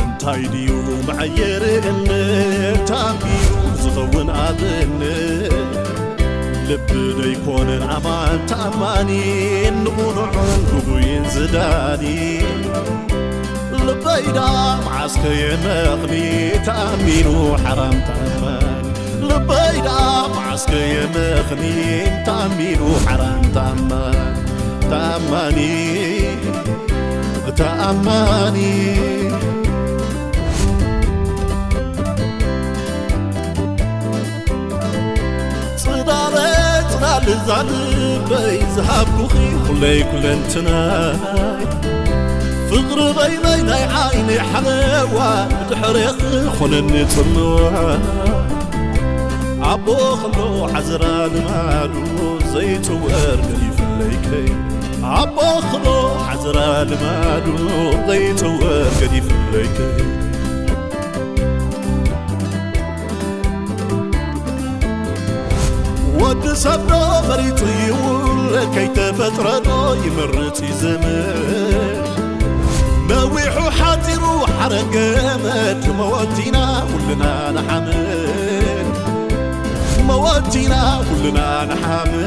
እንታይ ድዩ መዐየሪ እምነት ኣቢሉ ዝኸውን ኣብነት? ልቢ ዶ ኣይኮነን ኣማን ተኣማኒ፣ ንቕኑዕን ግጉይን ዝዳኒ? ልበይ ዳ መዓስ ከየመኽኒ ተኣሚኑ ሓራም ተኣማኒ? ልበይ ዳ መዓስ ከየመኽኒ ተኣሚኑ ሓራም ተኣማኒ? ተኣማኒ፣ ተኣማኒ። ጽላለ፣ ጽላል እዛ ልበይ ዝሃብኩኺ ኩለይ ኩለንትናይ፣ ፍቕሪ በይነይ ናይ ዓይነይ ሓለዋ፣ ብድሕሬኺ ኾነኒ ጽልዋ። ኣቦ ከሎ ዓዝራ ልማዱ ዘይጽወር ገዲፍለይከይ። ኣቦ ከሎ ዓዝራ ልማዱ ዘይጽወር ገዲፍለይከይ። ወዲ ሰብ ዶ መሪጹ ይውለድ፣ ከይተፈጥረ ዶ ይመርጽ ይዘምር? ነዊሑ ሓጺሩ ሓረግ ገመድ፣ መወቲና ኩልና ንሓምድ። መወቲና ኩልና ንሓምድ፣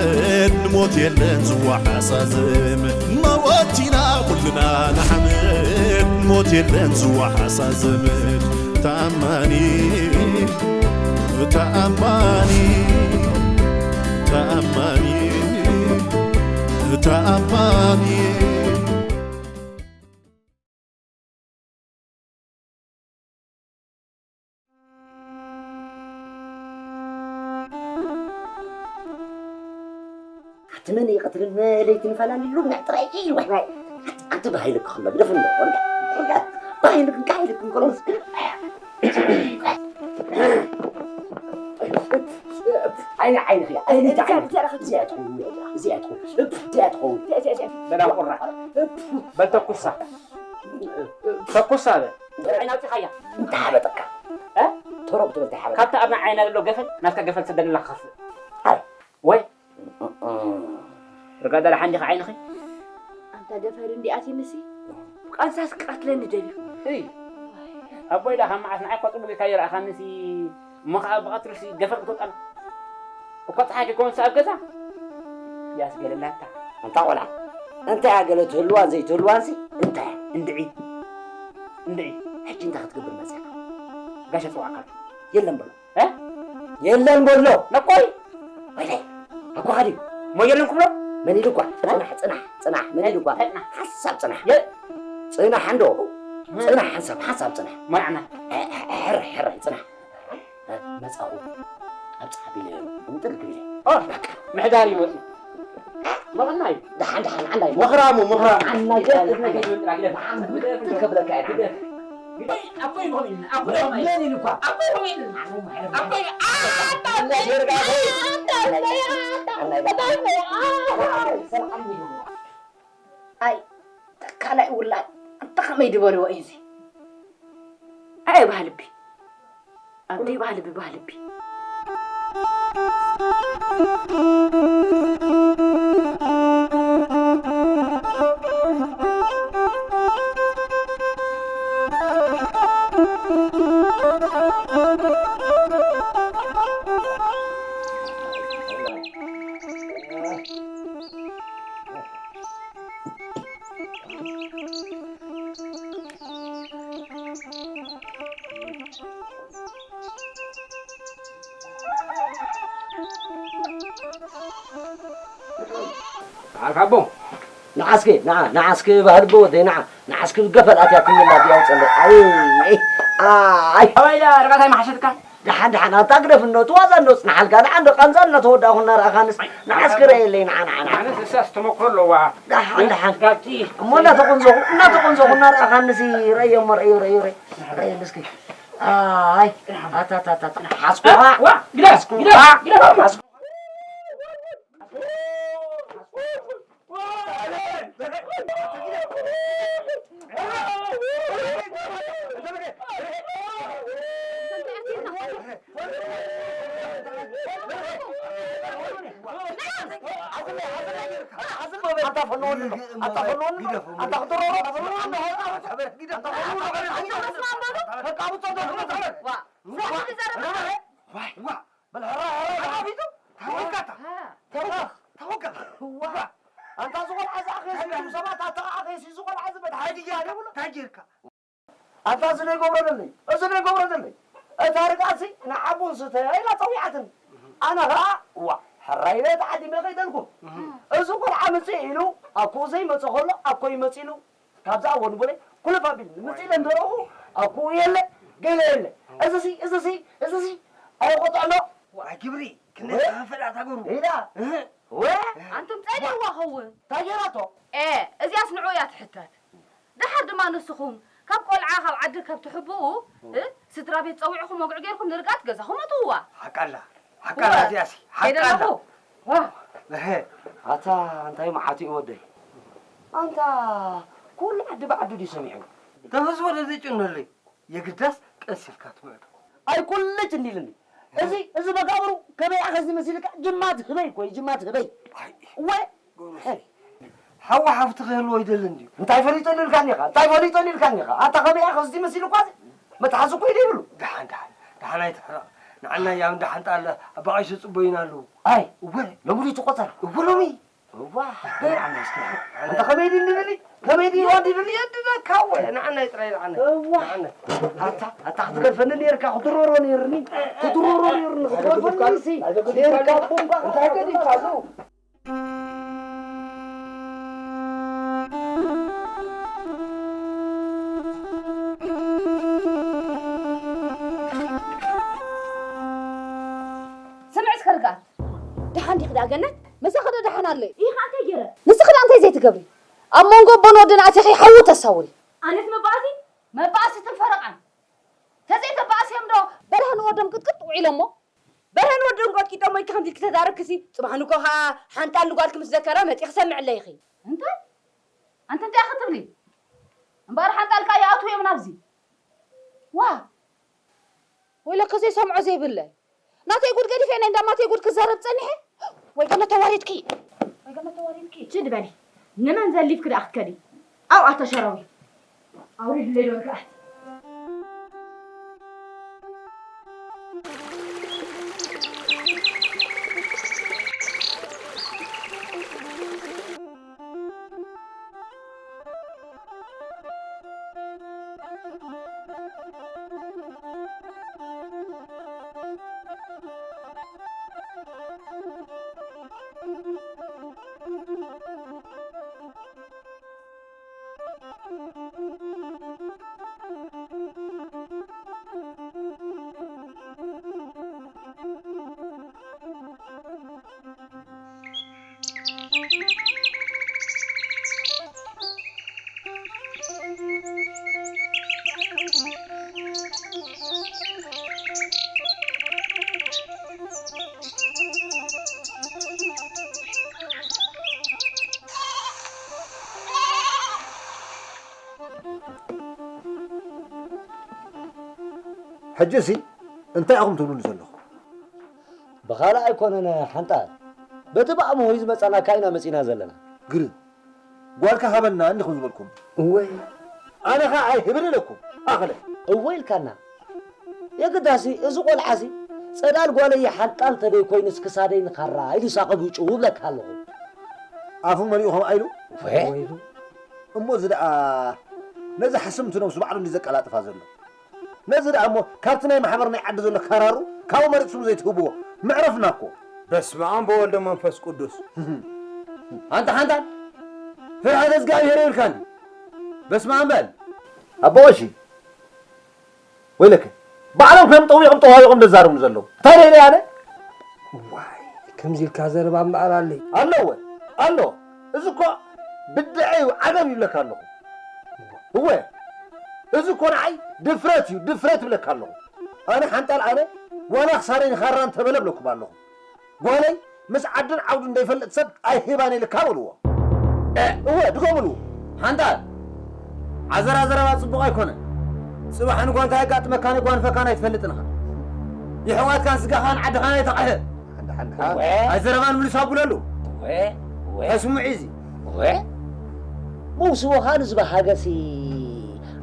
ንሞት የለን ዝወሓሳ ዘመድ። መወቲና ኩልና ንሓምድ፣ ንሞት የለን ዝወሓሳ ዘመድ። ተኣማኒ፣ ተኣማኒ፣ ተኣማኒ፣ ተኣማኒ። ኣቲ መን እዩ ቀትርን ለይትን ፈላሊሉ ምንዕ ጥራይ እዩ። ዋይ፣ ዋይ። ኣቲ፣ ኣቲ ብሃይልክ ከሎ ግደፍ እንዶ፣ ወርጋ፣ ወርጋ፣ ብሃይልክ፣ ብሃይልክ እንከሎ። ዓይኒ ዓይንኺ እያ፣ ኣይኒ እዚኣ፣ ዓይኒ። እዚኣ፣ እዚኣ ትኸውን፣ እዚኣ ትኸውን፣ እዚኣ ትኸውን። እዚኣ፣ እዚኣ፣ እዚኣ። በላ ቁራዕ። በል ተኩሳ። ተኩሳ በል። ዓይና ኣውፂኻያ። እንታይ ሓበጠካ? እ? ተሮ ክትብል እንታይ ሓበጠካ? ካብቲ ኣብ ናይ ዓይና ዘሎ ገፈል ናትካ ገፈል ስደለላ ክኸፍእ። ኣይ። ወይ። ርጋ ዳላ ሓንዲኻ ዓይንኺ። ኣንታ ገፈል እንዲኣትንሲ ብቃንሳስ ክቀትለኒ ደልዩ። እይ። ኣቦይ ዳ ካብ መዓስ ንዓይ እኳ ጽቡቕ ኢልካ ይረኣኻንሲ እሞ ኸዓ ብቐትሩሲ ገፈል ክትወጣና። እኳ ጸሓይ ከይኮንሲ ኣብ ገዛ ያስገለላታ። ኣንታ ቆልዓ፣ እንታይ እያ ገለ ትህልዋን ዘይትህልዋንሲ እንታይ? እንድዒ። እንድዒ። ሕጂ እንታይ ክትገብር መጺኻ? ጋሻ ጽዋዕካ። የለን በሎ። እ? የለን በሎ። ነቆይ። ወይለይ። ኣኳ ኸዲ። እሞ የለን ክብሎ? መን ኢሉ እኳ? እ? ጽናሕ፣ ጽናሕ፣ ጽናሕ። መን ኢሉ እኳ? ጽናሕ። ሓንሳብ ጽናሕ። የ- ጽናሕ እንዶ። እ? ጽናሕ ሓንሳብ፣ ሓንሳብ ጽናሕ። መርዓና። እ፣ እ፣ ሕረ፣ ሕረ፣ ጽናሕ። እ፣ መጻኹ። ኣብ ጻዕቢ ነይሩ። እንጥል ክብል። ኦ፣ በቃ። ምሕዳር እዩ መጺኡ። መቐናይ። ደሓን፣ ደሓን፣ ዓንዳይ። ምኽራሙ፣ ምኽራሙ። ዓንዳይ፣ ግደፍ፣ ዓንዳይ። ግደፍ፣ ግደፍ፣ ግደፍ። ግደፍ፣ ግደፍ። ክብለካ እየ። ግደፍ። ኣቦይ መን ኢሉ? ኣቦይ መን ኢሉ? መን ኢሉ እኳ? ኣቦይ መን ኢሉ? ኣቦይ መን ኢሉ? ኣቦይ፣ ኣታ፣ ኣታ፣ ኣታ፣ ኣታ፣ ኣታ፣ ኣታ፣ ኣይ፣ ተካላይ ውላድ፣ ኣንታ ከመይ ዝበልዎ እዩ እዚ? ኣየ ባህልቢ፣ ኣንተይ ባህልቢ፣ ባህልቢ። ዓርካ ኣቦ። ንዓስከ፣ ንዓ፣ ንዓስከ ባህልቦ ወደይ፣ ንዓ፣ ንዓስከ ብገፈል ኣትያትኒ ኣላ፣ ዲያው ጸለ። ኣይ፣ ኣይ፣ ኣይ። ኣባይ ኢላ ርጋታይ መሓሸትካ? ደሓን ደሓን፣ ኣታ ግደፍ፣ እንዶ ትዋዛ እንዶ ጽናሓልካ፣ ደሓን እንዶ ቃንዛ እናተወዳእኹ እናረኣኻንስ፣ ንዓስ ክረኣየለይ፣ ንዓ፣ ንዓ፣ ንዓ። ኣነስ እሳስ ተመክሮ ኣለዋ። ደሓን ደሓን። ዳቲ። እሞ እናተቆንዘኹ፣ እናተቆንዘኹ እናረኣኻንስ፣ ረእዮ እሞ፣ ረእዮ፣ ረእዮ፣ ረእዮ። ረእዮ እስኪ። ኣይ፣ ኣታ፣ ኣታ፣ ኣታ፣ ኣታ። ሓዝኩኻ። ዋ፣ ግዳ፣ ሓዝኩኻ። ግዳ፣ ግዳ። ሓዝኩኻ። ኣታ ፈንወኒ፣ ኣታ ፈንወኒ፣ ኣታ ክትሮሮ፣ ኣታ ፈንወኒ፣ በቃ፣ ብጾት ዋ፣ ዋ፣ በል፣ ሕራ፣ ሕራ፣ ሕራ። ተወጋታ። ተወጋታ። ዋ። ኣንታ ዝቆልዓ ዝኣኸየሲ፣ ሰባት ኣተኣኸየሲ፣ ዝቆልዓ ዝበል ሓይሊ እያ፣ ደብሎ። እንታይ ጌርካ? ኣንታ እዚ ነይገብረለይ፣ እዚ ነይገብረለይ። እታ ርግኣሲ ንዓቡን ስተ ኢላ ጸዊዓትኒ። ኣነ ኸኣ፣ ዋ፣ ሕራይ ኢለ ተዓዲመ ከይደልኩ። እዚ ቆልዓ ምጽእ ኢሉ፣ ኣኮ ዘይመጽእ ከሎ፣ ኣኮ ይመጽእ ኢሉ። ካብዛ እወን ቦሌ ኩልፍ ኣቢሉ ምጽእ ኢለ እንደረኹ፣ ኣኮ የለ፣ ገለ የለ። እዚሲ፣ እዚሲ፣ እዚሲ፣ ኣይቆጥዕሎ። ዋይ ግብሪ፣ ክንደይ ወይ? ተኸፈላ ታገሩ። ኢላ። እህ። ወ? ኣንቱም ጸሊእዋ ኸውን። እንታይ ጌራቶ? ኤ፣ እዚኣስ ንዑ እያ ትሕተት። ደሓር ድማ ንስኹም ካብ ቆልዓ ካብ ዓዲ ካብ ትሕብኡ፣ እ፣ ስድራ ቤት ጸዊዕኹም ወግዒ ጌርኩም ንርግኣት ገዛኹም እትውዋ። ሓቃላ፣ ሓቃላ እዋ፣ እዚኣሲ፣ ከይደ ሓቃላ። ኣለኹ። ዋ። እህ። ኣታ እንታይ መዓት እዩ ወደይ? ኣንታ ኩሉ ዓዲ ብዓዱ ድዩ ሰሚዑ? ተፈስ ወደ ዘይጭነለይ፣ የግዳስ ቀስ ኢልካ ትምዕዶ። ኣይ ቁልጭ እንዲልኒ። እዚ፣ እዚ መቃብሩ ከመይ ኣኸ ዝመስልካ? ጅማት ህበይ እኮ እዩ፣ ጅማት ህበይ። ኣይ። እወ። ጎበዝ። ሓዋ ሓፍቲ ክህልዎ ይደሊ እንድዩ። እንታይ ፈሊጦ ኢልካኒ ኢኻ? እንታይ ፈሊጦ ኢልካኒ ኢኻ? ኣታ ከመይ ኣኸ እዚ መሲሉ እኳ መትሓዚ እኮ እዩ ዘይብሉ። ደሓን፣ ደሓን፣ ደሓን ኣይትሕረቕ። ንዓና እያ እንዳ ሓንጣለ ኣባ ቀሺ ጽበዩና ኣለዉ። ኣይ፣ እወ። ሎሚ ድዩ ትቆጸር? እወ፣ ሎሚ። እዋ፣ ኣንተ ከመይ ድዩ እንድብሊ? ከመይ ድዩ እንድብሊ? የድበካ እወ፣ ንዓና እዩ ጥራይ ንዓና። እዋ። ንዓና። ኣታ፣ ኣታ ክትገድፈኒ ነይርካ፣ ክትሮሮ ነይርኒ። ክትሮሮ ነይርኒ፣ ክትገድፈኒ ሲ። ነይርካ ቦምባ እንታይ ገዲፋ ኣለዉ? ስምዒ እስከ ርግኣት። ደሓን ዲኺ ደኣ ገነት? መሳኺ ዶ ደሓን ኣሎ? ኢኻ እንታይ ገይረ? ንስኺ ደኣ እንታይ ዘይትገብሪ? ኣብ መንጎ ኣቦን ወድን ኣቲኺ ሓዊ ተሳውሪ። ኣነስ መባእሲ? መባእሲ ትም ፈረቓን። ተዘይተባእስዮም ዶ በርሀን ወዶም ቅጥቅጥ ውዒሎሞ? በርሀን ወዶም ቀጥቂጦሞ ኢልኪ ከምዚ ኢልኪ ተዛረብክሲ፣ ጽባሕ ንግሆ ኸኣ ሓንጣል ንጓልኪ ምስ ዘከረ መጺኺ ሰምዕለይ ኢኺ። እንታይ? ኣንቲ እንታይ ኢኺ ትብሊ? እምበኣር ሓንጣልካ ይኣትዉ እዮም ናብዚ። ዋ! ወይለከ ዘይሰምዖ ዘይብለይ። ናተይ ጉድ ገዲፈ ናይ እንዳማተይ ጉድ ክዛረብ ጸኒሐ። ወይ ገነት ተዋሪድኪ። ወይ ገነት ተዋሪድኪ። ችድ በሊ። ንመን ዘሊፍኪ ደኣ ክትከዲ? ኣው ኣታ ሸራዊ። ኣውሪድለይ ዶ ርግኣት። ሕጂሲ እንታይ ኢኹም ትብሉኒ ዘለኹም? ብኻልእ ኣይኮነን ሓንጣል፣ በቲ ብኣምሆ እዩ ዝመጻናካ ኢና መጺና ዘለና። ግርም፣ ጓልካ ሃበና እንዲኹም ዝበልኩም። እወ። ኣነ ኸኣ ኣይህብን ኢለኩም። ኣኸለ። እወ ኢልካና። የግዳሲ እዚ ቆልዓሲ ጸዳል ጓለይ ሓንጣል ተደይ ኮይኑስ ክሳደይ ንኻራ ኢሉ ሳቐ ብውጭው እብለካ ኣለኹ። ኣፉ መሊኡ ከምኣ ኢሉ? ወ። እሞ እዚ ደኣ ነዚ ሕስምቲ ነብሱ ባዕሉ እንዲ ዘቀላጥፋ ዘሎ። ነዚ ደኣ እሞ ካብቲ ናይ ማሕበር ናይ ዓዲ ዘሎ ካራሩ ካብኡ መሪጽኩም ዘይትህብዎ። መዕረፍና እኮ። በስመ ኣብ ወወልድ ወመንፈስ ቅዱስ። ኣንታ ሓንታን ፍርሃተ እግዚኣብሔር የብልካን። በስመ ኣብ በል። ኣቦ ቀሺ፣ ወይለከ፣ ባዕሎም ከም ጠዊቖም ጠዋዊቖም ዘዛርቡኒ ዘለዉ። እንታይ ደይ ኣነ? ዋይ፣ ከምዚ ኢልካ ዘረባ እምበኣር ኣለይ። ኣሎ እወ፣ ኣሎ። እዚ እኮ ብድዐ እዩ፣ ዓገብ ይብለካ ኣለኹ። እወ፣ እዚ እኮ ንዓይ ድፍረት እዩ፣ ድፍረት ይብለካ ኣለኹ። ኣነ ሓንጣል ኣነ ዋላ ክሳደይ ንኻራ እንተበለ እብለኩም ኣለኹ። ጓለይ ምስ ዓድን ዓውድን ዘይፈልጥ ሰብ ኣይህባን ኢልካ በልዎ። እ፣ እወ፣ ድገምሉ። ሓንጣል፣ ዓዘራ ዘረባ ጽቡቕ ኣይኮነን። ጽባሕ ንጎ እንታይ የጋጥመካን የጓንፈካን ኣይትፈልጥን ኢኻ። የሕዋትካን ስጋኻን ዓድኻን ኣይተቕሕር። ሓንዳ፣ ሓንዳ። እወ። ኣይ ዘረባን ምልስ ኣብለሉ። እወ፣ እወ። ተስምዑ እዚ። እወ። መውስቦኻ ንዝበሃገሲ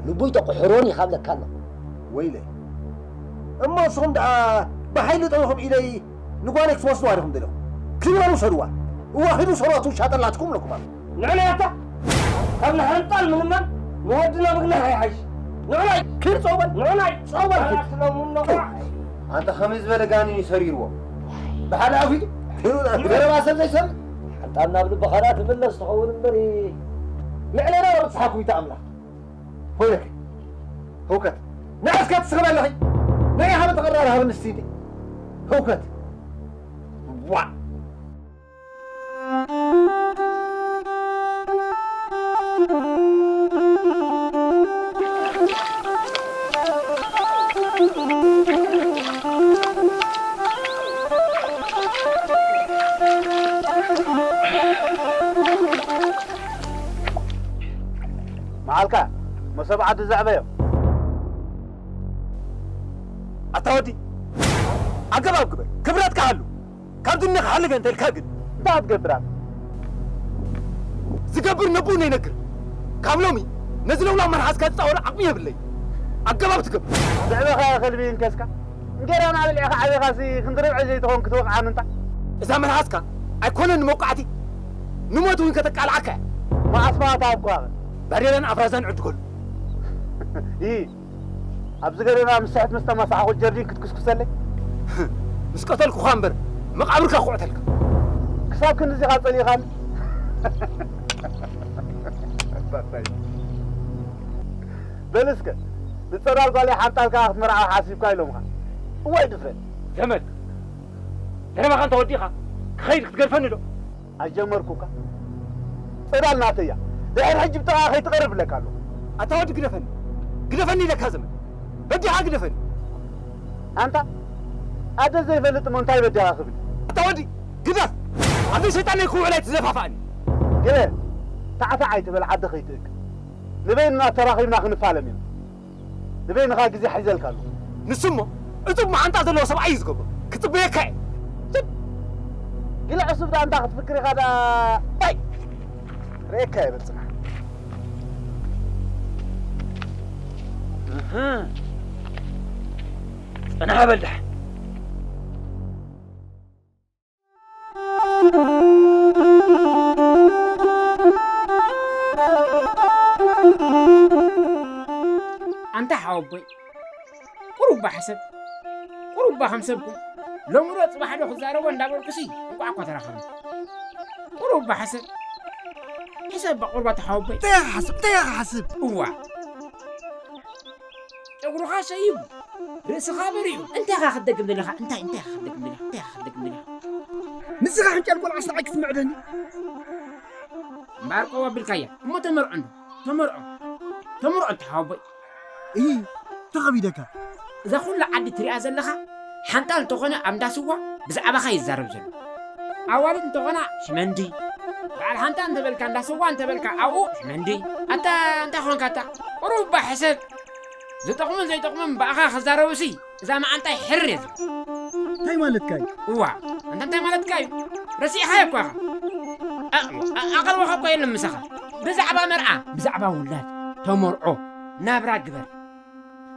ልቡይ ተቑሕሮን ኢኻ ብለካ ኣለኹ። ወይለ። እሞ ንስኹም ደኣ ብሓይሊ ጠዊኹም ኢደይ ንጓለይ ክትወስድዋ ዲኹም ደለኹም? ኪድ በሉ ውሰድዋ። እዋ ኪዱ ውሰድዋ፣ ትውሻጠላትኩም ኣለኩም ኣሎ። ንዕናይ ኣታ ካብ ንሓንጣል ምልማን ንወድና ምግናሕ ይሓይሽ። ንዕናይ ኪድ ጸው በል። ንዕናይ ጸው በል ኪድ። ኣራክለሙኖ። ኣንታ ከመይ ዝበለ ጋኒን እዩ ሰሪርዎ? ብሓደ ኣፊቱ ዘረባ ሰብ ዘይሰምዕ። ሓንጣል ናብ ልብኻ ደኣ ትምለስ ትኸውን እምበር። ንዕናና በብጽሓኩም ይታ ኣምላኽ። ሆይለክ ህውከት። ንዕስከ ትስኽበ ኣለኺ። ንዒ ሃበ ተቐራሪ ሃበ ንስቲቲ። ህውከት። ዋ። መዓልካ መሶብ ዓዲ ዘዕበዮ። ኣታ ወዲ፣ ኣገባብ ግበር፣ ክብረትካ ሃሉ። ካብ ዱንያ ክሓልፍ እየ እንተልካ ግን እንታይ ክትገብር ኣነ? ዝገብር ነብኡ ነይነግር። ካብ ሎሚ ነዚ ለውላው መልሓስካ ዝጻወር ዓቕሚ የብለይ። ኣገባብ ትገብር። ብዕበኻ ከልቢ እንከስካ እንጌራና ብልዕኻ ዓቢኻሲ ክንዲ ርብዒ ዘይትኸውን ክትወቕዓኒ እንታ? እዛ መልሓስካ ኣይኮነን ንመውቃዕቲ፣ ንሞት እውን ከተቃልዓካ እያ። መዓስ መዓት ኣብኳ ባዴላን ኣፍራዛን ዕድገሉ። ይ ኣብዚ ገደና ምስ ስሕት ምስ ተማሳዕኹ ጀርዲን ክትኩስኩሰለይ? ምስ ቀተልኩኻ እምበር መቓብርካ ክቑዕተልካ። ክሳብ ክንድዚኻ ጸሊእኻኒ? በል እስከ፣ ንጸዳል ጓለይ ሓንጣል ከኣ ክትምርዓው ሓሲብካ ኢሎምኻ። እዋይ ድፍረት! ዘመድ፣ ዘረባኻ እንተ ወዲእኻ ክኸይድ ክትገድፈኒ ዶ? ኣጀመርኩካ። ጸዳል ናተይ እያ። ድሕሪ ሕጂ ብጥቓ ከይትቐርብ እብለካ ኣለኹ። ኣታ ወዲ ግደፈኒ። ግደፈኒ ኢለካ ዘመድ። በዲኻ ግደፈኒ። ኣንታ ኣደ ዘይፈልጥ እሞ እንታይ በዲኻ ክብል? ኣታ ወዲ ግደፍ። ኣንተ ሰይጣን ናይ ክውዕል ኣይትዘፋፋእኒ። ግለ ታዕታዕ ኣይትበል ዓዲ ከይትእክ። ንበይንና ተራኺብና ክንፋለም ኢና። ንበይንኻ ግዜ ሒዘልካ ኣለኹ። ንሱ እሞ እጹብ መዓንጣ ዘለዎ ሰብኣይ እዩ ዝገብሮ። ክጽበየካ እየ። ትብ! ግለ ዕሱብ ደኣ እንታ ክትፍክር ኢኻ ደኣ። ባይ! ርእየካ እየ በል ጽናሕ። እህ። ጽናሕ በል ደሓን። ኣንታ ሓወቦይ፣ ቁሩባ ሕሰብ፣ ቁሩባ ከም ሰብኩም፣ ሎሚ ዶ ጽባሕ ዶ ክዛረቦ እንዳበልኩሲ፣ እንቋዕ እኳ ተራኸብና። ቁሩባ ሕሰብ፣ ሕሰብ እባ ቁሩባ ተሓወቦይ። እንታይ ኢኻ ክሓስብ? እንታይ ኢኻ ክሓስብ? እዋ። ጨጉርኻ ሸይቡ፣ ርእስኻ በሪኡ። እንታይ ኢኻ ክትደግም ዘለኻ? እንታይ፣ እንታይ ኢኻ ክትደግም ዘለኻ? እንታይ ኢኻ ክትደግም ዘለኻ? ንስኻ ሕንጫል ቆልዓ ስራዓይ ክትምዕደኒ? እምበኣር ቆብ ኣቢልካያ። እሞ ተመርዖ እንዶ። ተመርዖ። ተመርዖ እንተ ሓወቦይ። እሂ፣ ተኸቢደካ። እዛ ኩላ ዓዲ ትሪኣ ዘለኻ፣ ሓንጣል እንተኾነ ኣብ እንዳ ስዋ ብዛዕባኻ ይዛረብ ዘሎ። ኣዋልድ እንተኾና ሽመንዲ። በዓል ሓንጣል እንተበልካ እንዳ ስዋ እንተበልካ ኣብኡ ሽመንዲ። ኣታ እንታይ ኾንካ ኣታ? ቁሩብ እባ ሕሰብ። ዝጠቕሙን ዘይጠቕሙን ብኣኻ ክዛረቡሲ እዛ መዓንጣይ ሕር እየ ዝብል። እንታይ ማለትካ እዩ? እዋ፣ ኣንታ እንታይ ማለትካ እዩ? ረሲዕኻዮ እኳ ኢኻ። ኣ-፣ ኣ-፣ ኣቐርባኻ እኳ የለን ምሳኻ። ብዛዕባ መርዓ፣ ብዛዕባ ውላድ፣ ተመርዖ፣ ናብራ ግበር።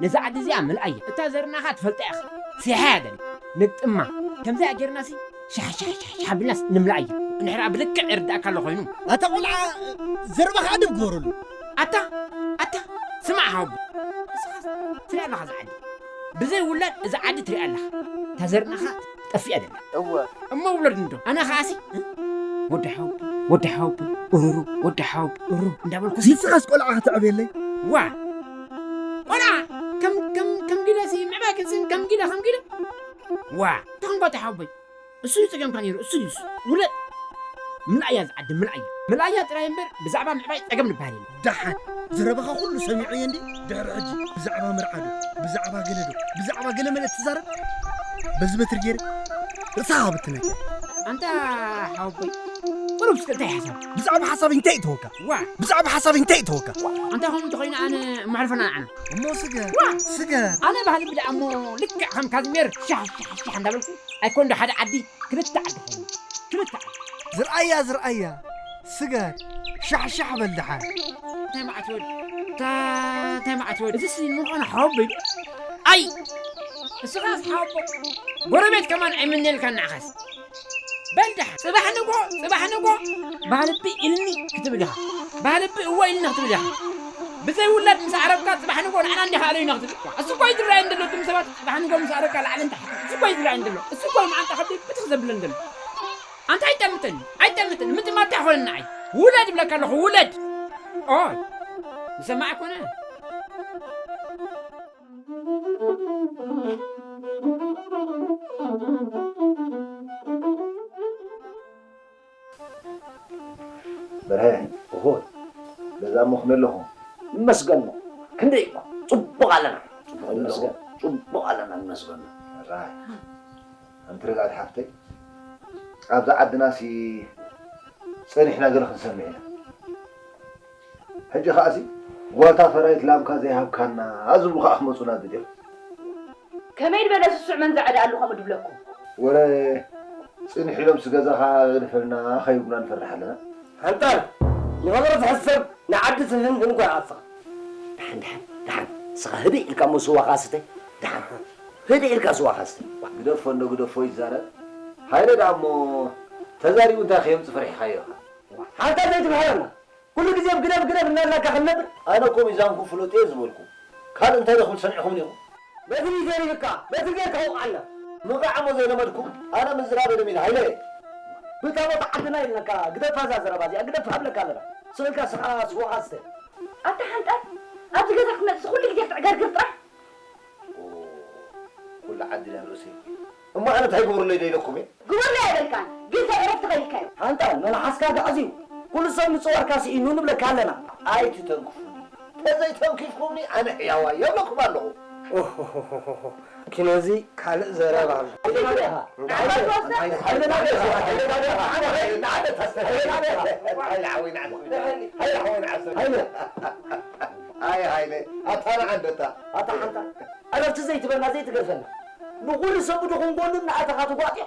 ነዛ ዓዲ እዚኣ ምልኣያ። እታ ዘርናኻ ትፈልጣ ኢኻ። ሲሓያ ደሊ። ንግጥማ። ከምዚኣ ጌርናሲ ሻሕ፣ ሻሕ፣ ሻሕ፣ ሻሕ ኣቢልናስ ንምልኣያ። እንድሕር ብልክዕ ይርዳእካ ኣሎ ኮይኑ። ኣታ ቆልዓ፣ ዘረባኻ ኣደብ ግበረሉ። ኣታ፣ ኣታ፣ ስማዕ ሓወቦ። ንስኻስ ትሪኣ ኣለኻ እዛ ዓዲ። ብዘይ ውላድ እዛ ዓዲ ትሪኣ ኣለኻ። እታ ዘርናኻ ጠፊኣ ደላ። እወ። እሞ ውለድ እንዶ። ኣነ ኸኣሲ፣ እ? ወዲ ሓወቦ፣ ወዲ ሓወቦ፣ እሩሩ፣ ወዲ ሓወቦ፣ እሩሩ እንዳበልኩሲ። ንስኻስ ቆልዓ ከተዕብየለይ? ዋ! ቆልዓ፣ ከም፣ ከም፣ ከም ግደሲ ምዕባይ እዝን ከም ጊለ ከም ጊለ ዋ ተኽንጓታ ሓወቦይ እሱ እዩ ጸገምካ ነይሩ እሱ እዩ እሱ ውለድ ምልኣያ ዝዓዲ ምልኣያ ምልኣያ ጥራይ እምበር ብዛዕባ ምዕባይ ጸገም ንበሃል የለን። ደሓን ዘረባኻ ኩሉ ሰሚዐዮ እንዲ ድሕሪ ሕጂ ብዛዕባ መርዓ ዶ ብዛዕባ ገለ ዶ ብዛዕባ ገለ መለ ትዛረብ በዚ በትሪ ገይረ ርእስኻ ክብትነካ። ኣንታ ሓወቦይ ቁሩብ እስከ እንታይ ሓሳብ ብዛዕባ ሓሳብ እንታይ ይተወካ ዋ ብዛዕባ ሓሳብ እንታይ ይተወካ። ኣንታ ከምኡ እንተኾይኑ ኣነ መሕልፈና ንዓና እሞ ስገር ዋ ስገር ኣነ ባህሊ ብልዓ እሞ ልክዕ ከም ካዝሜር ሻሕ ሻሕ ሻሕ እንዳበልኩ ኣይኮን ዶ ሓደ ዓዲ ክልተ ዓዲ ኮይኑ ክልተ ዓዲ ዝርኣያ ዝርኣያ ስገር ሻሕ ሻሕ በል ደሓን። እንታይ መዓት ወድ እንታይ መዓት ወድ እዚስ ንምዃኑ ሓወቦይ ኣይ እስኻስ ሓወቦ ጎረቤት ከማን ኣይምነልካን ንዓኻስ በል ደሓን ጽባሕ ንጎ ጽባሕ ንጎ ባህልቢ ኢልኒ ክትብል ኢኻ ባህልቢ እወ ኢልና ክትብል ኢኻ ብዘይ ውላድ ምስ ዓረብካ ጽባሕ ንጎ ንዓና እንዲኻ ኣለዩና ክትብል እሱ እኮ ይትረኣየን ዘሎ እቶም ሰባት ጽባሕ ንጎ ምስ ዓረብካ ላዕልን ታሕቲ እሱ እኮ ይትረኣየን ዘሎ እሱ እኮ መዓንጣ ከብዲ ብትኽ ዘብለን ዘሎ ኣንታ ኣይጠምተኒ ኣይጠምተኒ ምጥማት ኣይኾነኒ ንዓይ ውለድ እብለካ ኣለኹ ውለድ ኦይ ዝሰማዕ ኮነ በርሀ እኹል ገዛ እሞ ከመይ ኣለኹም? ይመስገን እሞ ክንደይ እሞ ጽቡቕ ኣለና። ጽቡቕ ኣለኹም? ይመስገን ጽቡቕ ኣለና ይመስገን። ራይ ኣንቲ ርግኣት ሓፍተይ ኣብዛ ዓድናሲ ጸኒሕና ገለ ክንሰምዕ ኢና። ሕጂ ከኣሲ ጓልታ ፈራይት ላምካ ዘይሃብካና ዝብሉ ከኣ ክመጹና ድልዮም። ከመይ ዝበለ ስሱዕ መን ዘዕዳ ኣሉ ከምኡ ድብለኩም። ወረ ጽንሕ ኢሎምስ ገዛኻ ኣግድፈልና ከይብሉና ንፈርሕ ኣለና። ሓንጣል ንኸብረት ሕሰብ ንዓዲ ትፍንፍን እኳ ኢኻ ንስኻ። ደሓን ደሓን ደሓን ንስኻ ህድእ ኢልካ እሞ ስዋኻ ስተ ደሓን ህድእ ኢልካ ስዋኻ ስተ። ግደፎ እንዶ ግደፎ ይዛረብ ሃይለ ደኣ እሞ ተዛሪቡ እንታይ ከየምጽእ ፈሪሕኻዮ ኢኻ። ሓንጣል ዘይትምሕረና። ኩሉ ግዜ ግደፍ ግደፍ እናበልናካ ክንነብር? ኣነ እኮ ሚዛንኩም ፍለጡ እየ ዝበልኩ። ካልእ እንታይ ኢለ ክብል ሰሚዕኩምኒ ኢኹም? በትሪ ዘሪብካ በትሪ ጌርካ ውቕዓልና። ምውቃዕ እሞ ዘይለመድኩም ኣነ ምዝራብ እየ ለሚደ ሃይለ። ብታቦት ዓድና ኢልናካ ግደፋ እዛ ዘረባ እዚኣ ግደፋ እብለካ ኣለና። ስቕ ኢልካ ስኻ ስወኻ ስተ። ኣታ ሓንጣል ኣብዚ ገዛ ክትመጽእ ኩሉ ግዜ ክትዕገርግር ጥራሕ። ኩሉ ዓዲ ናይ ርእሰይ እሞ ኣነ እንታይ ግበሩለይ ዶ ኢለኩም እየ? ግበሩለይ ኣይበልካን ግን ሰብ ዕረፍቲ ከሊልካዮ። ሓንጣል መልሓስካ ጋዕዝዩ ኩሉ ሰብ ምጽዋርካ ስኢኑ ንብለካ ኣለና። ኣይትተንክፉኒ ተዘይተንኪፍኩምኒ ኣነ ሕያዋይ የብለኩም ኣለኹ። ኦሆሆሆሆ ኪኖዚ ካልእ ዘረባ ኣሎ። ኣይ ሃይለ ኣታ ንዓንደታ ኣታ ሓንታ ዕረፍቲ ዘይትበና ዘይትገርፈና ንኹሉ ሰብ ብድኹም ጎኑ እናኣተኻ ትጓጥዮ።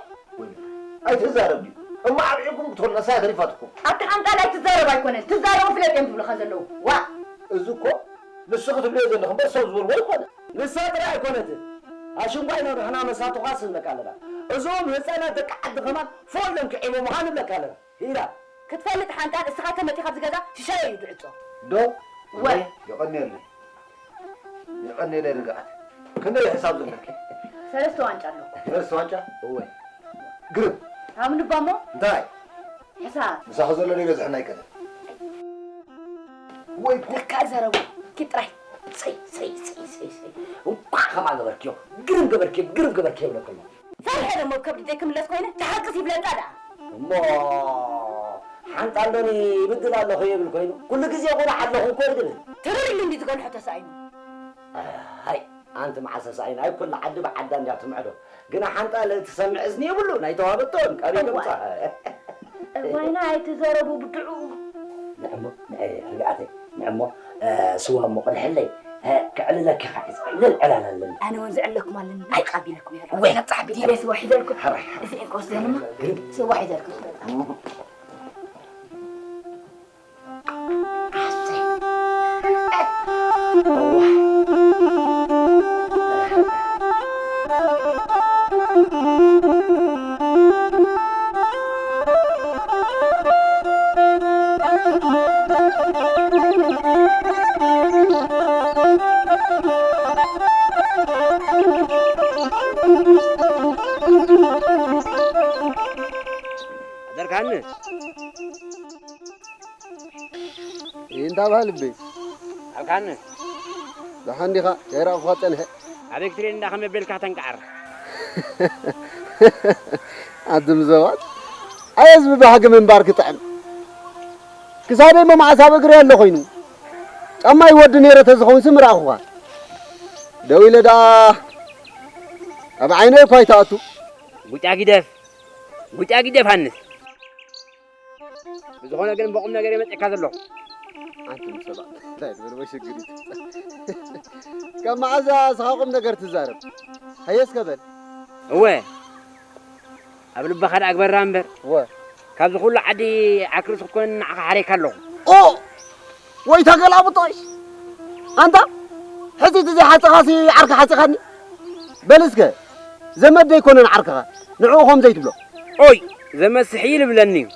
ኣይትዛረብ ድዩ እሞ ዓብዒኩም ክትኮኑ ነሳ ተሪፋትኩም። ኣታ ሓንጣል ኣይትዛረብ ኣይኮነን ትዛረቡ ፍለጥ እዮም ዝብሉኻ ዘለዉ ዋእ። እዚ እኮ ንስኺ ትብልዮ ዘለኺ እምበር ሰብ ዝበልዎ ኣይኮነን። ንሳ ጥራይ ኣይኮነትን ኣሽንኳይ ኢና ንሕና መሳቱኻስ ንብለካ ኣለና። እዞም ህፃናት ደቂ ዓዲ ከማን ፎእ ኢሎም ክዒቦምኻ ንብለካ ኣለና። ሂራ። ክትፈልጥ ሓንጣል እስኻ ተመፂኻ ኣብዚ ገዛ ሽሻይ እዩ ድዕፆ። ዶ? እወ። የቐንየለይ። የቐንየለይ ርግኣት። ክንደይ ሕሳብ ዘለኪ? ሰለስተ ዋንጫ ኣለኩ። ሰለስተ ዋንጫ? እወ። ግርም። ሃብኒ እባ እሞ። እንታይ? ሕሳብ። ምሳኺ ዘሎ ዶ ይበዝሐና ኣይቀርብ። ወይ ጉድ። ለካ ዘረቡ ኪድ ጥራይ። ሰይ ሰይ ሰይ ሰይ ሰይ። እንኳዕ ከምኣ ገበርክዮ። ግርም ገበርክዮ፣ ግርም ገበርክዮ ይብለኩም። ፈርሐ ደሞ ከብዲ ዘይክምለስ ኮይነ ተሓቅስ ይብለጣ ደኣ። እሞ ሓንጣ እንዶኒ ይብድል ኣለኹ ይብል ኮይኑ ኩሉ ግዜ ቁሩዕ ኣለኹ እኮ እዩ ዝብል። ትርር ኢሉ እንዲ ዝገንሖ ተሳኢኑ። ሃይ ኣንቲ መዓስ ተሳኢኑ ኣይ ኩላ ዓዲ ብዓዳ እንድያ ትምዕዶ። ግና ሓንጣ ለትሰምዕ እዝኒ የብሉ ናይ ተዋበቶን ቀሪ እዋይ። ድምፃ። እዋይና ኣይትዘረቡ ብድዑ። ንዕሞ ንዐ ርግኣተይ ንዕሞ ስዋ እሞ ቅድሕለይ ክዕልለኪ ከዓ ዕልል ዕላል ኣለኒ ኣነ እውን ዝዕለኩም ኣለኒ ናይ ቃቢለኩም ይረ ወይ። ነብፃሕ ቢለ ስዋ ሒዘልኩም ሕራይ ሕራይ እዚኤን ክወስደንማ ግርም ስዋ ሒዘልኩም ክመፃ ኣሰይ ኣደርካኒ እንታ ባህል እበይ ኣልካኒ ደሓን ዲኻ ከይረኣኹኻ ጸንሐ ኣበይ ክትርእየኒ እንዳ ከመይ ኣቢልካ ተንቃዕር? ኣድም ዘዋት፣ ኣየ ህዝቢ ባህጊ ምንባር ክጥዕም። ክሳደይ መማዕስ ኣብ እግሪ ኣሎ ኮይኑ፣ ጫማይ ወዲ ነይረ ተዝኸውንሲ ምረኣኹኻ። ደው ኢለ ደኣ ኣብ ዓይነይ እኳ ኣይትኣቱ። ጉጫ ግደፍ፣ ጉጫ ግደፍ ሃንስ። ብዝኾነ ግን ብቑም ነገር እየ መጺእካ ዘለኹ። ኣንቱም ሰባት፣ እንታይ ትብል ወይ ሽግር እዩ? ካብ መዓዝ ስኻ ቁም ነገር ትዛረብ? ሃየ እስከ በል። እወ፣ ኣብ ልብኻ ደኣ ግበራ እምበር። እወ። ካብዚ ኩሉ ዓዲ ዓክርስ ክትኮን ንዓኻ ሓረይካ ኣለኹ። ኦ! ወይ ተገላብጦሽ! ኣንታ፣ ሕዚ እቲ ዘይሓጸኻሲ ዓርኪ ሓጺኻኒ? በል እስከ፣ ዘመድ ደይኮነን ዓርክኻ፣ ንዕኡ ከም ዘይትብሎ። ኦይ፣ ዘመድ ስሕይል ይብለኒ እዩ።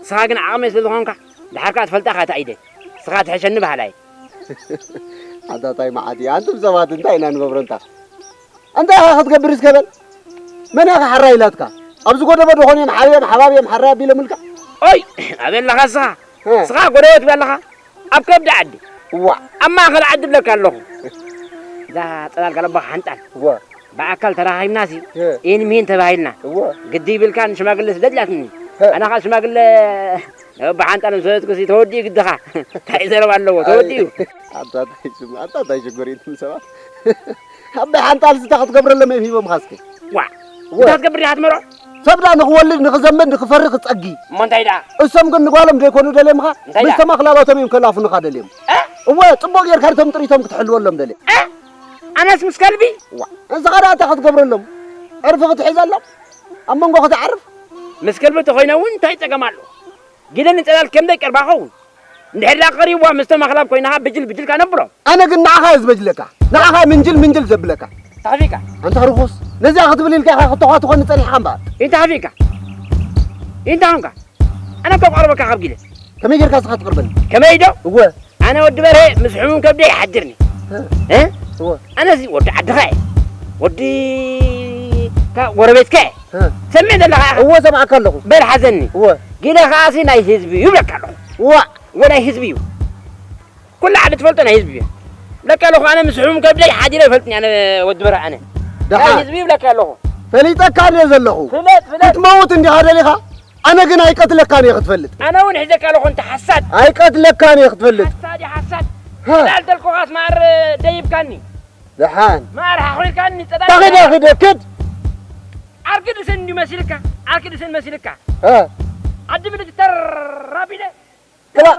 ንስኻ ግን ዓቕመይ ስለ ዝኾንካ፣ ድሓር ከኣ ትፈልጣ ኢኻ እታ ኢደይ። ንስኻ ትሕሸኒ በሃላይ። ኣንታ እንታይ መዓት እዩ? ኣንቱም ሰባት እንታይ ኢና ንገብሮ እንታ? እንታይ ኢኻ ክትገብር እስከ በል? መን ኢኻ ሓራይ ኢላትካ? ኣብዚ ጎደቦ ደኾን እዮም ሓብዮም ሓባብ እዮም ሓራይ ኣቢሎምልካ? ኦይ! ኣበይ ኣለኻ ንስኻ? እ። ንስኻ ጎደቦ ትብል ኣለኻ? ኣብ ከብዲ ዓዲ። እዋ። ኣብ ማእከል ዓዲ እብለካ ኣለኹ። እዛ ጸላል ጋል ኣቦኻ ሓንጣል። እዋ። ብኣካል ተራኺብናሲ፣ እ። ኢን ሚን ተባሂልና። እዋ። ግዲ ይብልካ ንሽማግለ ስደድላትኒ። እ። ኣነ ኸኣ ሽማግለ ኣቦ ሓንጣል ምስ ወሰድኩሲ ተወዲኡ ግድኻ። እንታይ ዘረባ ኣለዎ? ተወዲኡ። ኣይ፣ ኣታ እንታይ ሽም-፣ ኣታ እንታይ ሽግር እዩ እቶም ሰባት? ኣቦ ሓንጣል ስታ ክትገብረሎም እዮም ሂቦምኻ እስከ። ዋ። እዋ። እንታይ ክትገብር ዲኻ ትመርዖ? ሰብ ደኣ ንኽወልድ፣ ንኽዘምድ፣ ንኽፈሪ፣ ክጸጊ። እሞ እንታይ ደኣ? እሶም ግን ንጓሎም ዘይኮኑ ደልዮምኻ፣ እንታይ ምስ ደኣ? ተማኽላባቶም እዮም ከላፍኑኻ ደልዮም። እ? እወ፣ ጽቡቕ ጌርካ ነቶም ጥሪቶም ክትሕልወሎም ደልዮም። እ? ኣነስ ምስ ከልቢ? ዋ፣ ንስኻ ደኣ እንታይ ክትገብረሎም? ዕርፊ ክትሕዘሎም? ኣብ መንጎ ክትዓርፍ? ምስ ከልቢ ተኾይነ እውን እንታይ ጸገም ኣሎ? ግደ ንጸላል ከም ደይ ቀርባ ኸውን። እንድሕር ደኣ ቀሪብዋ ምስቶም ኣኽላብ ኮይንኻ ብጅል ብጅልካ ነብሮ። ኣነ ግን ንዓኻ እየ ዝበጅለካ። ንዓኻ ምንጅል ምንጅል ዘብለካ። ተኸፊእካ። ኣንታ ርኹስ፣ ነዚኣ ክትብል ኢልካ ኢኻ ክተዃትኾኒ ጸኒሕካ እምበኣር። ኢንታ ኸፊእካ። ኢንታ ኾንካ። ኣነ እኮ ቀርበካ ካብ ጊለ። ከመይ ጌርካ ስኻ ትቕርበኒ? ከመይ ዶ? እወ። ኣነ ወዲ በርሄ ምስ ሕሙም ከብደይ ይሓድርኒ። እ? እ? እወ። ኣነ እዚ ወዲ ዓድኻ እየ። ወዲ ካ-፣ ጎረቤትካ እየ። እ። ትሰምዕ ዘለኻ ኢኻ። እወ፣ ሰምዓካ ኣለኹ። በል ሓዘኒ። እወ። ጊለ ከኣሲ ናይ ህዝቢ እዩ ብለካ ኣለኹ። እዋ። እወ፣ ናይ ህዝቢ እዩ። ኩሉ ዓዲ ትፈልጦ ናይ ህዝቢ እዩ። ብለካ ኣለኹ፣ ኣነ ምስ ሕሙም ከብደይ ሓዲረ ይፈልጥኒ፣ ኣነ ወዲ በርሀ ኣነ። ደሓን። ናይ ህዝቢ እዩ ብለካ ኣለኹ። ፈሊጠካ እየ ዘለኹ። ፍለጥ፣ ፍለጥ። ክትመውት እንዲኻ ደሊኻ? ኣነ ግን ኣይቀትለካን እየ ክትፈልጥ። ኣነ እውን ሒዘካ ኣለኹ፣ እንተ ሓሳድ። ኣይቀትለካን እየ ክትፈልጥ። ሓሳድ፣ ሓሳድ። ሃ። ጸዳል ተልኮኻስ መኣር ደይብካኒ። ደሓን። መኣር ሓኺርካኒ፣ ጸዳል። ታኺደ፣ ኺደ፣ ክድ። ዓርኪ ድስን እንዲዩ መሲልካ፣ ዓርኪ ድስን መሲልካ። ሃ። ዓዲ ምልክ ተራቢለ። ክላ-፣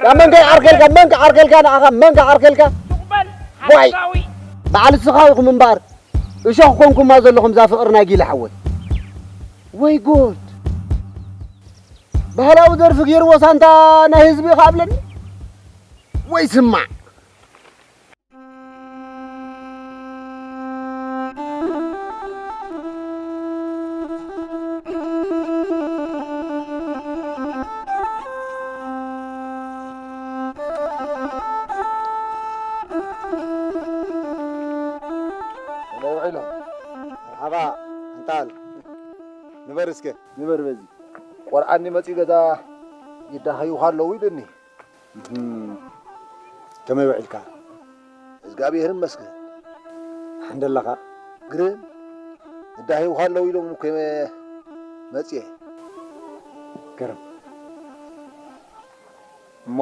ያ መንከ ዓርከልካ፣ መንከ ዓርከልካ፣ ንዓኻ መንከ ዓርከልካ? ሱቕ በል፣ ዋይ። ሓሳዊ። በዓል እስኻ ኢኹም እምበኣር፣ እሾኽ ኮንኩማ ዘለኹም እዛ ፍቕሪ ናይ ጊለ ሓወይ። ወይ ጉድ! ባህላዊ ደርፊ ገይርዎ ሳንታ ናይ ህዝቢ ኢኻ ኣብለኒ? ወይ ስማዕ! ከመይ ውዒሎም? መርሓባ፣ ሕንጣል። ንበር እስከ። ንበር በዚ። ቆልዓ እንዲ መጺኡ ገዛ ይዳኸዩኻ ኣለዉ ኢሉኒ። እህም። ከመይ ውዒልካ? እግዚኣብሔር ይመስገን። ደሓን ደለኻ? ግርም። ይዳኸዩኻ ኣለዉ ኢሎም እኮ እየ መጺኤ። ግርም። እሞ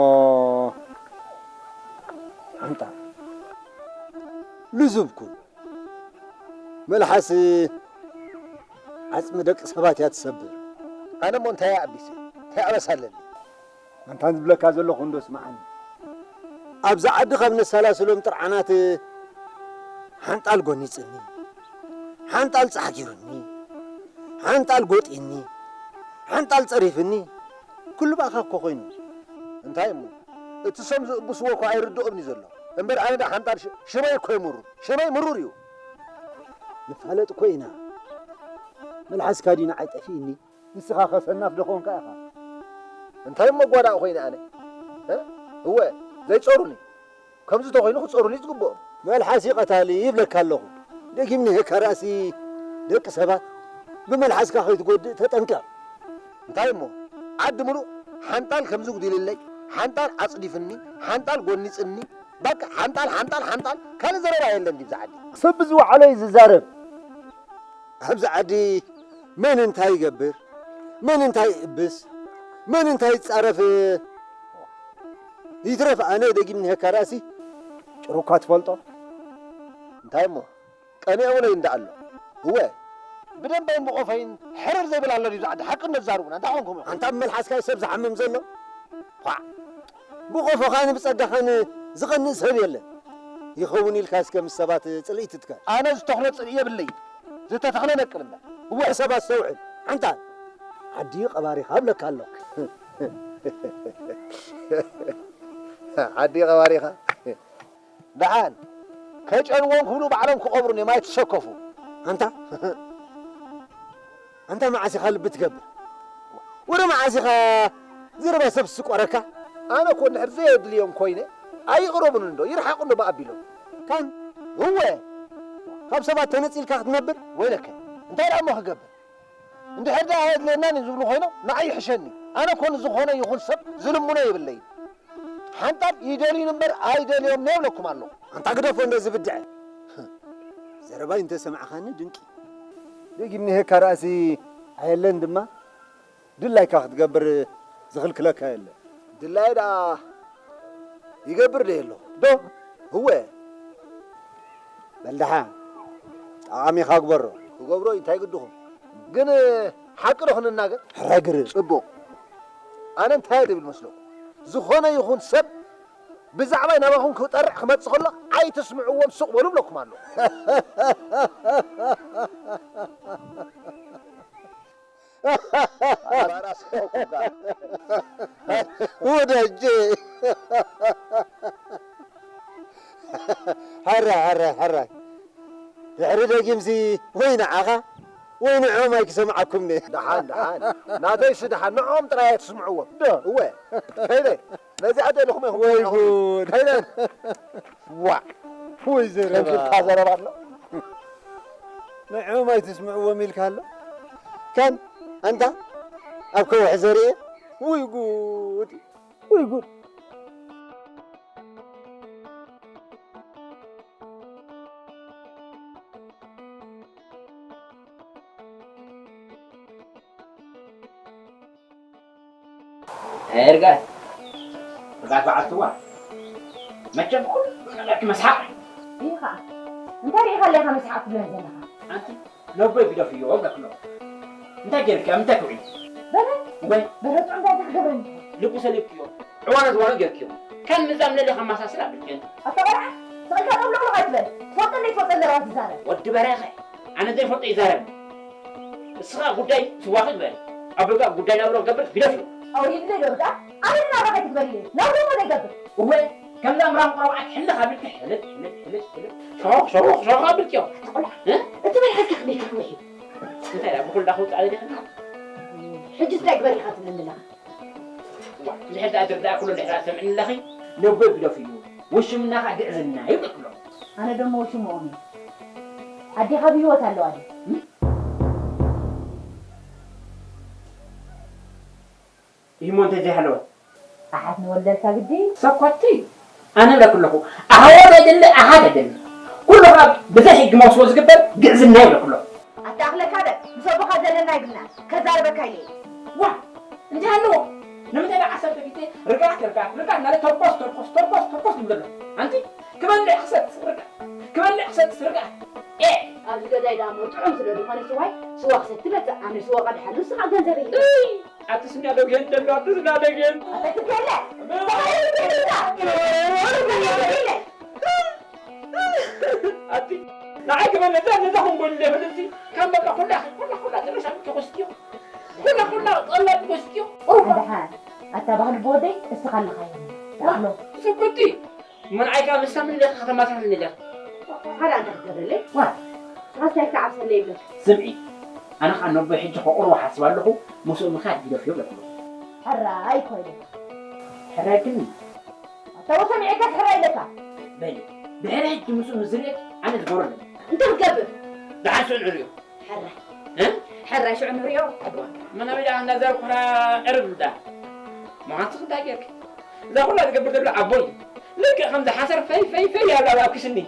ሓንታ ልዙብ ኩን። መልሓስ ዓጽሚ ደቂ ሰባት እያ ትሰብር። ኣነ እሞ እንታይ ኣቢሰ? እንታይ ኣበሳ ኣለኒ? ኣንታ ዝብለካ ዘለኹ እንዶ ስምዓኒ። ኣብዚ ዓዲ ካብ ነሰላስሎም ጥርዓናት ሓንጣል ጎኒጽኒ፣ ሓንጣል ጻሕጊሩኒ፣ ሓንጣል ጎጢኒ፣ ሓንጣል ጸሪፍኒ፣ ኩሉ ብኣኻ እኮ ኮይኑ። እንታይ እሞ፣ እቲ ሶም ዝእብስዎ እኮ ኣይርድኦምኒ ዘሎ። እምበር ኣነ ደኣ ሓንጣል ሽ-፣ ሽመይ እኮ እዩ ምሩር። ሽመይ ምሩር እዩ። ንፋለጥ እኮ ኢና። መልሓስካ ድዩ ንዓይ ጠፊእኒ? ንስኻ ከ ሰናፍ ዶ ኾንካ ኢኻ? እንታይ እሞ ጓዳእ ኮይነ ኣነ? እ? እወ፣ ዘይጸሩኒ። ከምዚ ተኾይኑ ክጸሩኒ ዝግብኦም። መልሓስ እዩ ቀታሊ ይብለካ ኣለኹ። ደጊም ንሄካ ራእሲ ደቂ ሰባት ብመልሓስካ ከይትጎድእ ተጠንቀቕ። እንታይ እሞ? ዓዲ ምሉእ ሓንጣል ከምዚ ጉዲልለይ፣ ሓንጣል ኣጽዲፍኒ፣ ሓንጣል ጎኒጽኒ፣ በቃ ሓንጣል፣ ሓንጣል፣ ሓንጣል፣ ካልእ ዘረባ የለን ድዩ ኣብዚ ዓዲ? ሰብ ብዝወዓሎ እዩ ዝዛረብ። ኣብዚ ዓዲ መን እንታይ ይገብር፣ መን እንታይ ይእብስ፣ መን እንታይ ይጻረፍ፣ ይትረፍ ኣነ ደጊም ንሄካ ራእሲ ጭሩኳ ትፈልጦ? እንታይ እሞ ቀኒኦምለይ እንዳ ኣሎ። እወ፣ ብደንበይን ብቆፈይን ሕርር ዘይብል ኣሎ ድዩ ዝዓዲ? ሓቂ እንተዛርቡና እንታይ ኮንኩም ኢኹም? ኣንታ ብመልሓስካ እዩ ሰብ ዝሓምም ዘሎ። ኳዕ! ብቆፎኻን ብጸጋኻን ዝቐንእ ሰብ የለን። ይኸውን ኢልካ እስከ ምስ ሰባት ጽልኢ ትትከል። ኣነ ዝተኽሎ ጽልኢ የብለይ። ዝተተኽለ ነቅል እምበር። እወ፣ ሰብ ኣስተውዕል። ሓንታ ዓዲ ቀባሪኻ እብለካ ኣለኹ። ዓዲ ቀባሪኻ? ደሓን ከጨንዎም ክብሉ ባዕሎም ክቐብሩን እዮም፣ ኣይትሰከፉ። ኣንታ፣ ኣንታ መዓስ ኢኻ ልቢ ትገብር? ወረ መዓስ ኢኻ ዘረባ ሰብ ዝስቆረካ? ኣነ እኮ እንድሕር ዘየድልዮም ኮይነ ኣይቕረቡን እንዶ፣ ይርሓቑ እንዶ ብኣቢሎም። ካን፣ እወ፣ ካብ ሰባት ተነጺልካ ክትነብር? ወይለከ፣ እንታይ ደኣ እሞ ክገብር? እንድሕር ደኣ ኣየድልየናን እዩ ዝብሉ ኮይኖም፣ ንዓይ ይሕሸኒ። ኣነ እኮ ንዝኾነ ይኹን ሰብ ዝልምኖ የብለይን። ሓንጣል ይደልዩን እምበር ኣይደልዮም እብለኩም ኣለኹ። ኣንታ ግደፎ እንዶ ዝብድዐ። ዘረባይ እንተሰማዕኻኒ ድንቂ። ደጊም ንሄካ ራእሲ ኣየለን ድማ ድላይካ ክትገብር ዝኽልክለካ የለን። ድላየ ደኣ ይገብር ደየ ኣለኹ። ዶ? እወ። በል ደሓን፣ ጠቓሚኻ ግበሮ። ክገብሮ እዩ፣ እንታይ ግድኹም? ግን ሓቂ ዶ ክንናገር? ሕራይ ግርም። ጽቡቕ። ኣነ እንታይ እየ ዝብል መስለኩም? ዝኾነ ይኹን ሰብ ብዛዕባይ ናባኹም ክጠርዕ ክመጽእ ከሎ ኣይትስምዕዎም፣ ስቕ በሉ እብለኩም ኣለኹ። ወዳጄ፣ ሕራይ፣ ሕራይ፣ ሕራይ። ድሕሪ ደጊምሲ ወይ ንዓኻ ወይ ንዕኦም ኣይክሰምዓኩምኒ። ደሓን፣ ደሓን። ናተይሲ ደሓን፣ ንዕኦም ጥራይ ኣይትስምዕዎም። ዶ? እወ። ከይደ፣ ነዚኣ ደለኹም ኢኹም ወይ ትስምዕዎም። ጉድ። ከይደ። ዋእ! ወይ ዘረባ። ከምዚ ኢልካ ዘረባ ኣሎ። ንዕኦም ኣይትስምዕዎም ኢልካ ኣሎ። ከም ኣንታ ኣብ ከውሒ ዘርኢ። ውይ ጉድ! ውይ ጉድ! ሄርጋ፣ ርጋት በዓልትዋ፣ መቸም ኩሉ ነገር መስሓቕ። እዩ ኸዓ። እንታይ ርኢኻ ኣለኻ መስሓቕ ትብለን ዘለኻ? ኣንቲ፣ ነቦይ ግደፍዮ፣ እብለክሎ። እንታይ ጌርክያ? እንታይ ክውዒል? በረ? ወይ? በረ፣ ጥዑም እንታይ ክገብረኒ? ልቡ ሰሊብክዮ። ዕዋነ ዝዋነ ጌርክዮ። ከም ንዛም ለለ ከማሳስል ኣብልክን። ኣታ ቆልዓ፣ ስቕ ኢልካ ሎምሎምሎቕ ኣይትበል። ትፈልጦ እንዶ ትፈልጦ ዘለዋ ትዛረብ። ወዲ በረኸ፣ ኣነ ዘይፈልጦ ይዛረብ። እስኻ ጉዳይ ስዋኺ ግበር። ኣቦካ ጉዳይ ናብሮ ክገብር ግደፍ እዩ። ኣውሪድለይ ዶ ርግኣ? ኣነ ናብራ ከይትግበር ኢለ። ናብሮ እሞ ዘይገብር። እወ፣ ከምዛ ምራም ቆርባዓት ሕልኽ ኣቢልኪ ሕልፍ፣ ሕልፍ፣ ሕልፍ፣ ሕልፍ። ሸኾኽ፣ ሸኾኽ፣ ሸኾኽ ኣቢልኪዮ። ኣታ ቆልዓ፣ እ? እቲ መልሓስካ ከመይ ክርውሕ እዩ? እንታይ ደኣ ብኹሉ ደኣ ክውጻእ ደሊኻ? ሕጂ እንታይ ግበር ኢኻ ትብለኒ ዘለኻ? ዋ፣ እንድሕር ደኣ ትርዳእ ኩሉ እንድሕር ደኣ ትሰምዕኒ ኣለኺ፣ ነቦይ ግደፍዮ። ውሽምና ኸኣ ግዕዝና ይብለክሎ። ኣነ ደሞ ውሽምኦም እየ። ኣዴኻ ብህይወት ኣለዋ ድዩ? እም? እሞ እንተዘይሃለወት? ኣሓት ንወልደልካ ግዲ። ሰኮቲ፣ ኣነ እብለኪ ኣለኹ፣ ኣሕዋት ኣይደሊ፣ ኣሓት ኣይደሊ። ኩሉ ኸኣ ብዘይ ሕጊ መውስቦ ዝግበር ግዕዝና እዩ እብለኪ ኣለኹ። ኣታ ኣኽለካ በል፣ ምስ ኣቦኻ ዘለና የብልናን፣ ከዛርበካ ኢለ እየ። ዋ፣ እንታይ ኣለዎ? ንምንታይ ደኣ ዓሰርተ ግዜ ርግኣት፣ ርግኣት፣ ርግኣት እናበለ ተርኮስ፣ ተርኮስ፣ ተርኮስ፣ ተርኮስ ዝብል ዘሎ? ኣንቲ፣ ክበልዕ ክሰቲ ርግኣት፣ ክበልዕ ክሰቲ ርግኣት። ኤ! ኣብዚ ገዛይ ደኣ እሞ ጥዑም ስለ ዝኾነ ስዋይ፣ ስዋ ክሰቲ መጽእ፣ ኣነ ስዋ ቀድሓሉ፣ ንስኻ ገንዘበይ ሂበኒ። እይ! ኣቲ ስና ደገን ደሎ፣ ኣቲ ስና ደገን። ኣታ ትከለ። ኣቲ ንዓይ ክበልዕ እዛ ነዛ ኾንጎል እንደ ፍልጥቲ ካብ በቃ ኩላ፣ ኩላ፣ ኩላ ጭራሽ ኣብ ከወስድዮ። ኩላ፣ ኩላ ጠላ ከወስድዮ። ኦሆ። ኣንደሓ፣ ኣታ ባህል ቦደይ፣ እስኻ ኣለኻ ይሁን። ዋ፣ ተኣኽሎ። ስብቲ። ምን ዓይካ ምስታ ምን ኢለካ ከተማሳስኒ ኢለካ? ሓራ እንታይ ክትገብረለይ? ዋ። ንስኻስ እንታይ ክትዓብሰለይ ይብለካ? ስምዒ፣ ኣነ ኸዓ ነቦይ ሕጂ ከቑርቦ ሓስብ ኣለኹ፣ ምስኡ ምኻድ ግደፍዮ ብለክዎ። ሕራይ እኮ ኢለካ። ሕራይ ግን? ኣታ ወሰሚዐካስ ሕራይ ኢለካ። በሊ፣ ድሕሪ ሕጂ ምስኡ ምስ ዝርእየኪ ኣነ ዝገብሮ ኣለኒ። እንታይ ክትገብር? ደሓን ሽዑ ንርእዮ። ሕራይ። እ? ሕራይ ሽዑ ንርእዮ። መን ኣበይ ደኣ እንዳዛርኩ ዕርብ እንዳ። መኻንስ እንታይ ጌርኪ? እዛ ኩላ ዝገብር ዘሎ ኣቦይ እዩ። ልክዕ ከምዚ ሓሰር ፈይ ፈይ ፈይ ያብላ ኣብ ክስኒ።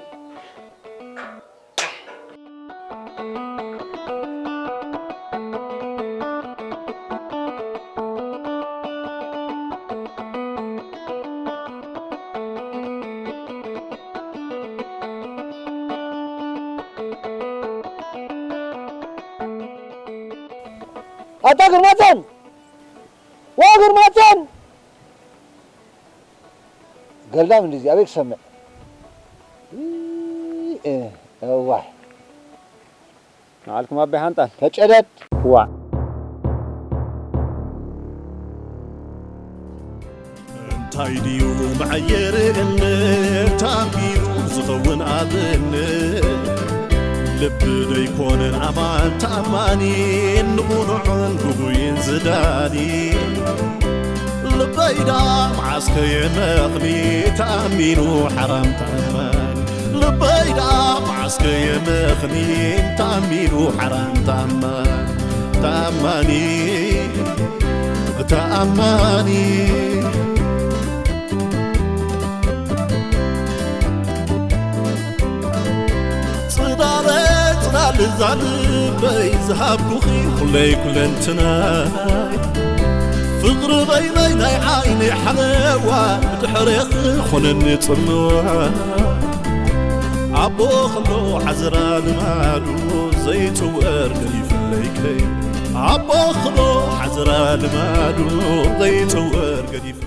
ኣታ ግርማጽዮን! ዋ ግርማጽዮን! ገልዳም እንደዚህ ኣበይ ክሰምዕ? እ፣ እ፣ እዋይ። ንዓልኩም ኣበይ ሓንጣል? ተጨደድ። ዋእ። እንታይ ድዩ መዐየሪ እምነት ኣቢሉ ዝኸውን ኣብነት? ልቢ ደይኮነን ኣማን ተኣማኒ፣ ንቑኑዕን ጉጉይን ዝዳኒ። ልበይ ዳ መዓስከ የመኽኒ ተኣሚኑ ሓራም ተኣማኒ። ልበይ ዳ መዓስከ የመኽኒ ተኣሚኑ ሓራም ተኣማኒ። ተኣማኒ፣ ተኣማኒ። ጽላለ ጽላል እዛ ልበይ ዝሃብኩኺ ኩለይ ኩለንትናይ። ፍቕሪ በይነይ ናይ ዓይነይ ሓለዋ ብድሕሬኺ ኾነኒ ጽምዋ። ኣቦ ኸሎ ዓዝራ ልማዱ ዘይጽወር ገዲፍለይ ከይ። ኣቦ ኸሎ ዓዝራ ልማዱ ዘይጽወር ገዲፍ